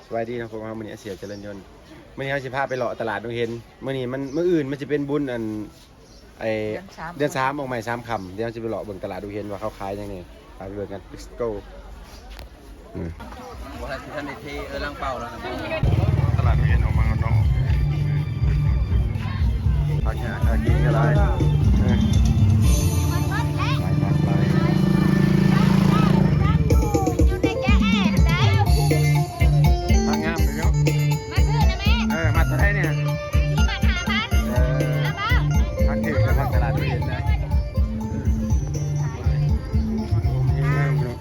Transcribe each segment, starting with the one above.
ສະບາຍດີເນາະ ພວກເຮົາມື້ນີ້ອາເຊຍຈະເລີນຍົນ ມື້ນີ້ເຮົາຊິພາໄປເລາະຕະຫຼາດດົງເຫັນ. ມື້ນີ້ມັນ ມື້ອື່ນມັນຊິເປັນບຸນອັນ ໄອ້ ເດືອນສາມ ເດືອນສາມອອກໃໝ່ສາມຄ່ຳ ດຽວເຮົາຊິໄປເລາະເບິ່ງຕະຫຼາດດົງເຫັນວ່າເຂົາຂາຍຫຍັງແດ່. ພາໄປເບິ່ງກັນ let's go. ອືມ ບໍ່ທັນ ຊິທັນໄດ້ເທ ເອີ ລັງເປົ່າແລ້ວນະ. ຕະຫຼາດເຫັນອອກມາເນາະ ຜັກຫຍ້າ ຄາກິນກໍຫຼາຍ ເອີ ຫຼາຍ ຫຼາຍ ຫຼາຍ ຜັກງາມເລີຍເນາະ. ມາຊື້ນະແມ່ ເອີ ມັດເທົ່າໃດນີ້? ສີ່ມັດຫ້າພັນ. ເອີ ຜັກຖືກ ແຕ່ວ່າຕະຫຼາດເຫັນນະ. ງາມເນາະ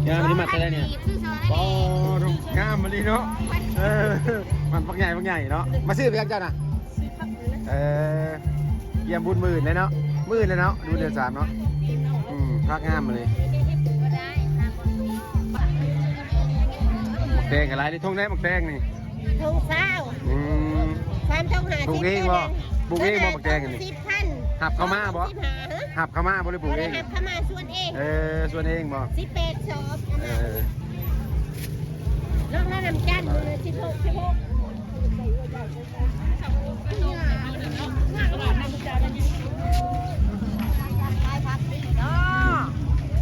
ງາມນີ້ ມັດເທົ່າໃດນີ້? ໂອ້ ງາມອີ່ຫຼີເນາະ. ເອີ ມັດບັກໃຫຍ່ ບັກໃຫຍ່ເນາະ. ມາຊື້ໄປຫຍັງເຈົ້ານະ? ເອີ ຢ້ຽມບຸນມື້ອື່ນເນາະ ມື້ອື່ນເນາະ ບຸນເດືອນສາມເນາະ. ອືມ ຜັກງາມອີ່ຫຼີ ໝາກແຕງກໍຫຼາຍນີ້. ທົ່ງໃດໝາກແຕງນີ້? ທົ່ງຊາວ. ອືມ ສາມທົ່ງຫ້າສິບ. ປູກເອງບໍ່? ປູກເອງບໍ່ໝາກແຕງນີ້? ສິບພັນ. ຮັບເຂົ້າມາບໍ່? ສິບຫ້າ. ຮັບເຂົ້າມາບໍ່ ຫຼືປູກເອງ? ຮັບເຂົ້າມາສວນເອງ. ເອີ ສວນເອງບໍ່? ສິບແປດສອບ. ເອີ ລອງເອົານ້ຳຈັນມື້ສິບຫົກ ສິບຫົກ.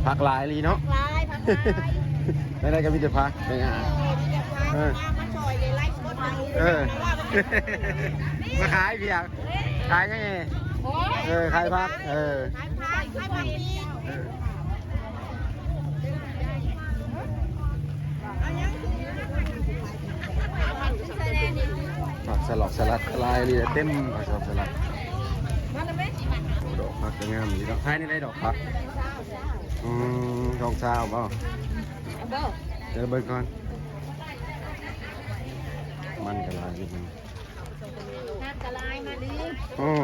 ຜັກຫຼາຍອີ່ຫຼີເນາະ ຜັກຫຼາຍ ຜັກຫຼາຍ ໃນໃດກໍມີແຕ່ຜັກ ເອີ ມີແຕ່ຜັກ. ເອີ ມາຊ່ອຍໄດ້ໄລຟ໌ສົດ ເອີ ມາຂາຍພຽກ ຂາຍຫຍັງແດ່? ເອີ ຂາຍຜັກ ເອີ ຂາຍຜັກ ຂາຍຜັກອີກ. ເອີ ຜັກສະຫຼອກສະຫຼັດຫຼາຍເລີຍ ເຕັມຜັກສະຫຼອກສະຫຼັດ. ໂອ້ ດອກຜັກກໍງາມດີເນາະ. ຂາຍແນວໃດດອກຜັກ? ອືມ ດອກຊາວບໍ່? ເອົາບໍ່? ດຽວເບິ່ງກ່ອນ ມັນກໍຫຼາຍຢູ່. ຜັກກະຫຼາຍ ມາດີ. ອືມ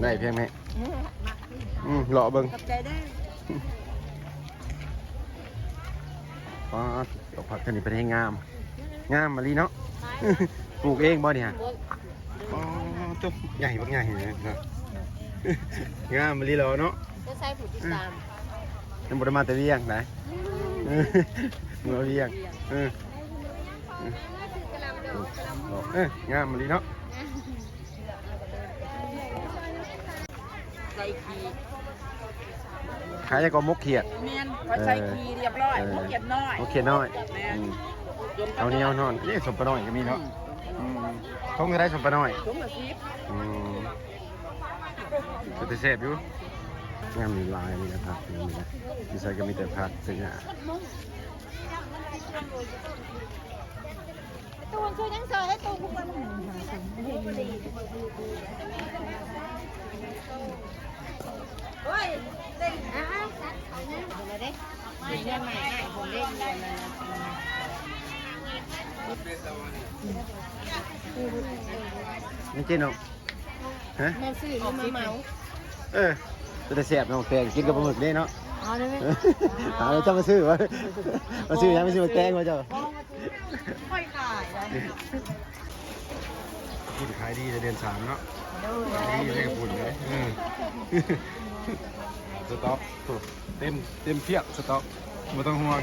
ໄດ້ພຽງແມ່ ອືມ ເລາະເບິ່ງ ຂອບໃຈເດີ. ປາດ ດອກຜັກເທື່ອນີ້ເປັນແຮງງາມ ງາມອີ່ຫຼີເນາະ. ປູກເອງບໍ່ນີ້? ອໍ ໂຕໃຫຍ່ ບັກໃຫຍ່ເນາະ ງາມອີ່ຫຼີເນາະ. ຈະໃສ່ຜູ້ຕິດຕາມ ຍັງບໍ່ໄດ້ມາແຕ່ວຽງນະ ເມືອວຽງ. ເອີ ເອີ ງາມອີ່ຫຼີເນາະ. ໃສ່ຂີ້ ຂາຍຫຍັງກໍໝົກຂຽດ. ແມ່ນ ຂ້ອຍໃສ່ຂີ້ຮຽບຮ້ອຍ. ເອີ ໝົກຂຽດນ້ອຍ ໝົກຂຽດນ້ອຍ. ແມ່ນ ອືມ ເອົາໜຽວນອນ. ເດ້ ສົ້ມປານ້ອຍກໍມີເນາະ. ອືມ ອືມ ຖົງເທົ່າໃດສົ້ມປານ້ອຍ? ຖົງລະສິບ. ອືມ ເປັນຕາແຊບຢູ່. ງາມຫຼາຍນີ້ນະ ຜັກນີ້ນະ ຢູ່ໃສກໍມີແຕ່ຜັກ ເຊິ່ງຫາ ນີ້ເຈົ້າເນາະ ຮະ ມາຊື້ຫຼືມາເໝົາ? ເອີ ເປັນຕາແຊບເນາະ ແຕງກິນກັບປາໝຶກເດ້ເນາະ. ເອົາໄດ້ໄໝ? ເອົາ ເຈົ້າມາຊື້ຫວາ? ມາຊື້ຫຍັງ? ມາຊື້ໝາກແຕງບໍ່ເຈົ້າ? ຂ້ອຍຂາຍໄດ໋. ພຸ້ນຂາຍດີແຕ່ເດືອນສາມເນາະ. ໂດຍ ຂາຍດີແຕ່ກະພຸ້ນເດ້. ເອີ ສະຕັອກ ເຕັມ ເຕັມພຽບ ສະຕັອກ ບໍ່ຕ້ອງຫ່ວງ.